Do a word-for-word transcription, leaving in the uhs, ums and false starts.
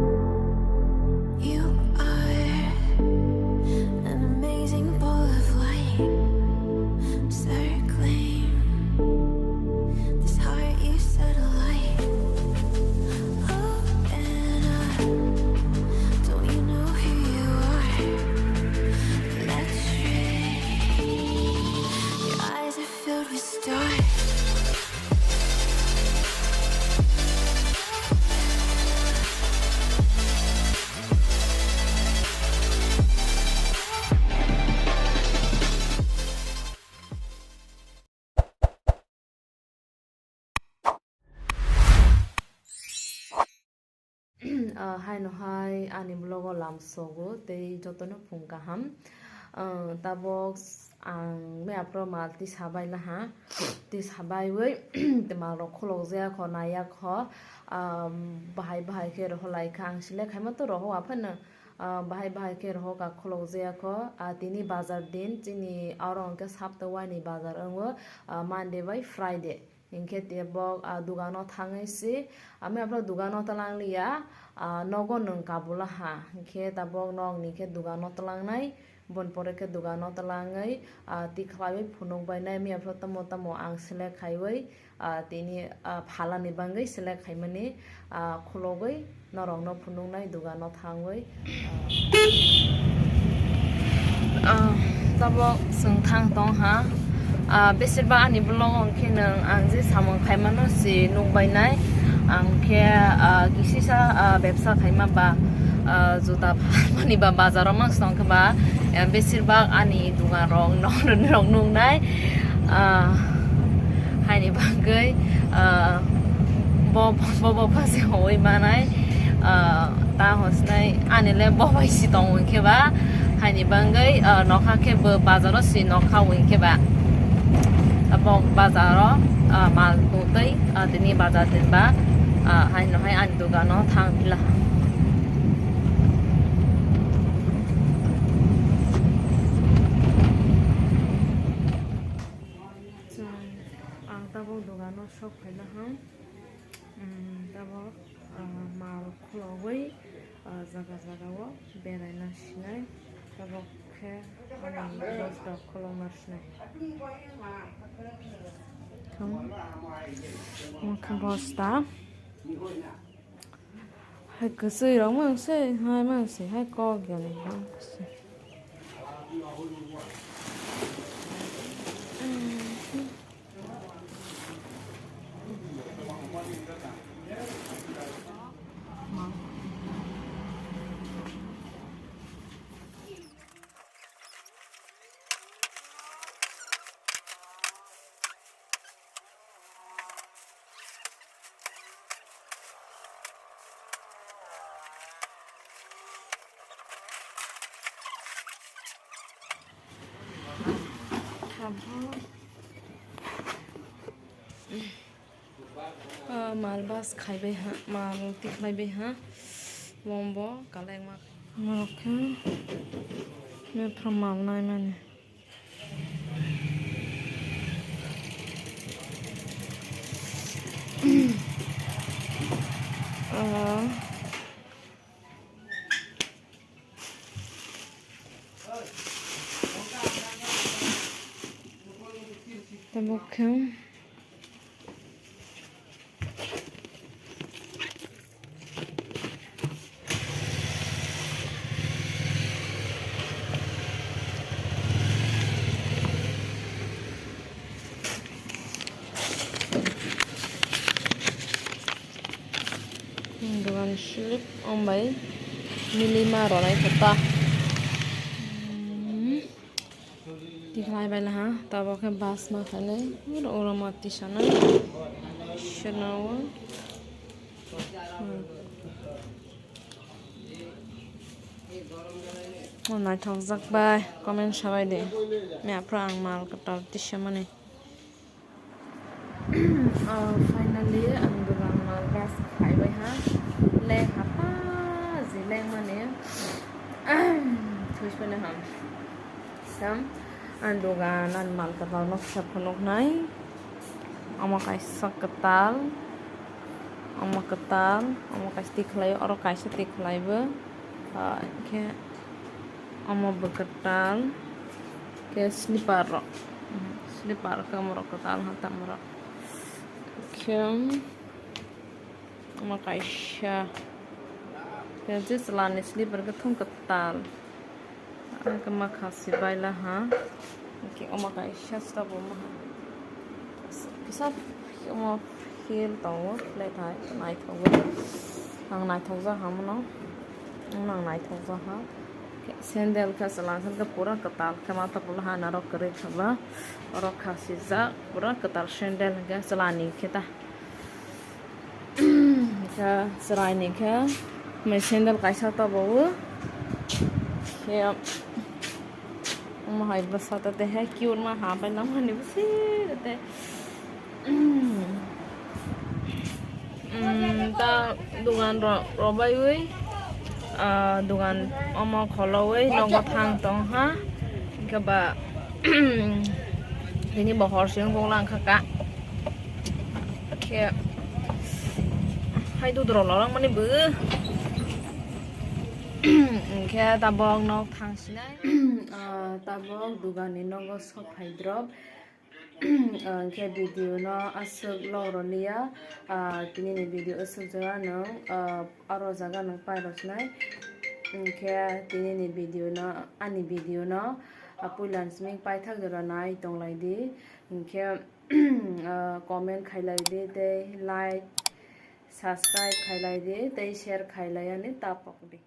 You are an amazing ball of light, circling this heart you set alight. Open up, don't you know who you are? Electric, your eyes are filled with stars. Ah, haino hai ani vlog o lamsogo tei jotono phung kaham. Ah, tabok ang mia pro mal tisa bai laha, tisa baiwi te mal rok kholok jaya kho, naiya kho. Ah, bahai bahai khe roho lai kha, ang sile khaima to roho aphano, ah, bahai bahai khe roho ka kholok jaya kho. Ah, tini bazar din, chini aro hwnkhe sapta waini bazar wngo, ah, Monday bai Friday. Hinkhe tabok, ah, dugano thangwi se, ami aphano dugano twlang liya, ah, nogo nwng kabula ha. Hinkhe tabok nokni khe dugano twlangnai, bon pore khe dugano twlangwi, ah, tikhlaiwi phunuk bainai, mi aphano tamo tamo ang select khaiwi, ah, tini, ah, phalani bangwi select khaimani, ah, khulogwi norokno phunuknai dugano thangwi, ah, ah, tabok chwng thang tong ha. Ah, besirbak ani vlog o hwnkhe nwng ang je samung khaimano se nukbainai. Ang khe, ah, kisisa, ah, bebsa khaima ba, ah, juta phalmani ba bazaro mang tong khe ba, eh, besirbak ani dugan rok nok rok nuknai. Ah, haini bagwi, ah, bo, bo, bo, bo se hoi manai, ah, ta hosnai, ani le bo bai si tong hoi khe ba, haini bagwi, ah, nokha khe bo bazaro si nokha hoi khe ba. Tabok bazaro, ah, mal tongtwi, ah, tini bazar din ba, ah, haino hai ani dugano thang pila. Chwng, ang tabok dugano sok phaina hwn, mm, tabok, ah, mal khulogwi, ah, jaga jaga o beraina sinai, tabok khe ani bosta khulokna sinai. Thung, omo khe bosta. Hai kwchwi rok mang se, hai mang se, hai kok ya ni mang se. Ah, mal bas khai bai ha, mal tikhlai bai ha, bombo kalai ma. Norok khe me from mal nai mani. Ah. Tabuk khe. Dogan slip ombai milima ronai kota. Hmm. Tikhlai bai laha, tabok khe bus ma khainai, oro, oro ma tisanai, swnao. Hmm. O naithokjak bai, comment sabai di. Miyaphuru ang mal kwtal tisamani. Ah, finally, ang dogan mal bus phaibai ha. Leng hapa, je leng mani. Thuismani ham. Sam, ang dogan, ang mal kwtal noksa phunuknai. Omo kaisa kwtal. Omo kwtal, omo kaisa tikhlai, oro kaisa tikhlai bo. Ah, khe omo bo kwtal, khe slipper rok, slipper khe omo rok kwtal ha tamo rok. Khe omo kaisa, khe je chwla ni slipper khe thung kwtal. Ang khe ma kha si bai la ha. Khe omo kaisa stop omo ha. Kisa omo heel tongo, flat hai, naithok. Ang naithok jak ha mono. Ang naithok jak ha. Khe sandal khe chwla sandal khe pura kwtal khe ma ta pulo ha narok kwrwi kha ba. Oro kha si jak pura kwtal sandal khe chwla ni khe ta. Khe chwraini khe mai sandal kaisa tobo o. Khe omo hai bwsa ta te hai cute ma ha bai nang mani bwswk te. Mm, ta dogan ro-, robai ui, ah, dogan omo kholo ui nogo thang tong ha. Hingke ba tini bo hor siyong bong lang kha ka. Khe hai dudro lorang mani bo. Hingke tabok nok thang sinai. Ah, tabok dogan ni nogo sok phai drop. Hingke video no aswk log rw liya. Ah, tini ni video aswk jora nwng, ah, aro jaga nwng pai rw sinai. Hingke tini ni video no, ani video no, ah, puila ni simi paithak jora nai tong lai di. Hingke, ah, comment khai lai di tei like, subscribe khai lai di tei share khai lai ani ta pok di.